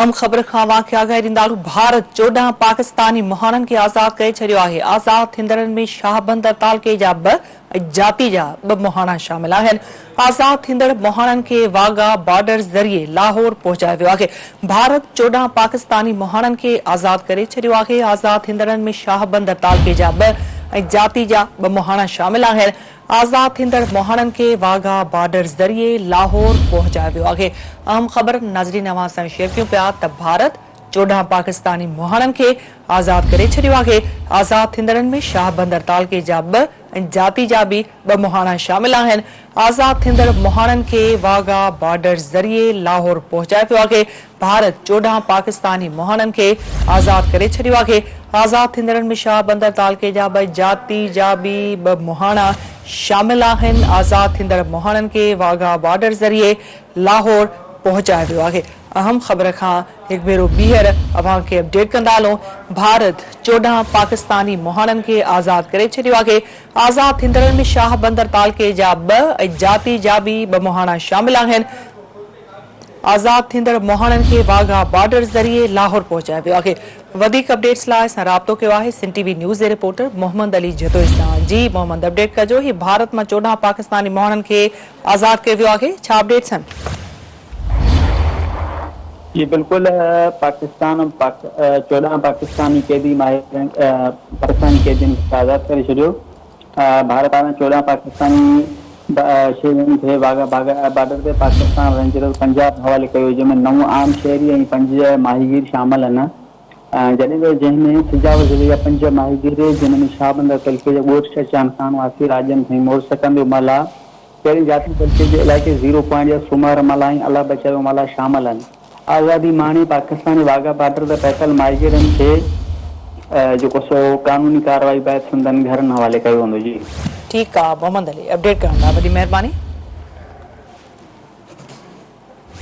اهم خبر کان اوهان کي آگاهي ڏيندا هلون ڀارت 14 پاڪستاني مهاڻن کي آزاد ڪري ڇڏيو آهي، آزاد ٿيندڙن ۾ شاهبندر تعلقي جا ٻه ۽ جاتي جا ٻه مهاڻا شامل آهن، آزاد ٿيندڙ مهاڻن کي واگها بارڊر ذريعي لاهور پهچايو ويو آهي، ڀارت 14 پاڪستاني مهاڻن کي آزاد ڪري ڇڏيو آهي، آزاد ٿيندڙن ۾ شاهبندر تعلقي جا ٻه ۽ جاتي جا ٻه مهاڻا شامل آهن، آزاد ٿيندڙ مهاڻن کي واگها بارڊر ذريعي لاهور پهچايو ويو آهي. اهم خبر ناظرين اوهان سان شيئر ڪيون پيا ته ڀارت 14 پاڪستاني مهاڻن کي آزاد ڪري ڇڏيو آهي. آزاد ٿيندڙن ۾ شاهه بندر تعلقي جا ٻه ۽ جاتي جا به ٻه مهاڻا شامل آهن. آزاد ٿيندڙ مهاڻن کي واگها بارڊر ذريعي لاهور پهچايو ويو آهي. ڀارت 14 پاڪستاني مهاڻن کي آزاد ڪري ڇڏيو آهي. آزاد ٿيندڙن ۾ شاهه بندر تعلقي جا ٻه، جاتي جا به ٻه مهاڻا شامل آهن. آزاد ٿيندڙ مهاڻن کي واگها بارڊر ذريعي لاهور پهچايو ويو آهي. اهم خبر کان هڪ ڀيرو ٻيهر اوهان کي اپڊيٽ ڪندا هلون ڀارت 14 پاڪستاني مهاڻن کي آزاد ڪري ڇڏيو آهي. آزاد ٿيندڙن ۾ شاهه بندر تعلقي جا ٻه ۽ جاتي جا به ٻه مهاڻا شامل آهن. آزاد ٿيندڙ مهاڻن کي واگها بارڊر ذريعي لاهور پهچايو ويو آهي. وڌيڪ اپڊيٽس لاء اسان رابطو ڪيو آهي سنڌ ٽي وي نيوز جي رپورٽر محمد علي جتوئي سان. جي محمد اپڊيٽ ڪجو هي ڀارت مان 14 پاڪستاني مهاڻن کي آزاد ڪيو ويو آهي ڇا اپڊيٽس آهن؟ جي بلڪل پاڪستان 14 پاڪستاني قيدي ماهرن پاڪستاني قيدين کي آزاد ڪري ڇڏيو. ڀارت پاران 14 پاڪستاني شهرين کي واگها بارڊر تي پاڪستان رينجرز پنجاب حوالي ڪيو جنهن ۾ نو عام شهري ۽ پنج ماهيگير شامل آهن جڏهن ته جنهن ۾ سجاول ضلعي جا پنج ماهيگير جن ۾ شاهبندر تعلقي جي ڳوٺ چچان خان واسي راڄن ۽ مور سڪندو ملاح پهرين جاتي تعلقي جي علائقي زيرو پوائنٽ جا سومار ملاح ۽ الله بچايو ملاح شامل آهن. آزادي ماڻي پاڪستاني واگها بارڊر تي پهتل ماهيگيرن کي جيڪو سو قانوني ڪارروائي بعد سندن گهرن حوالي ڪيو ويندو. جي. ٺيڪ آ محمد علي اپڊيٽ ڪرڻ لاء وڏي مهرباني.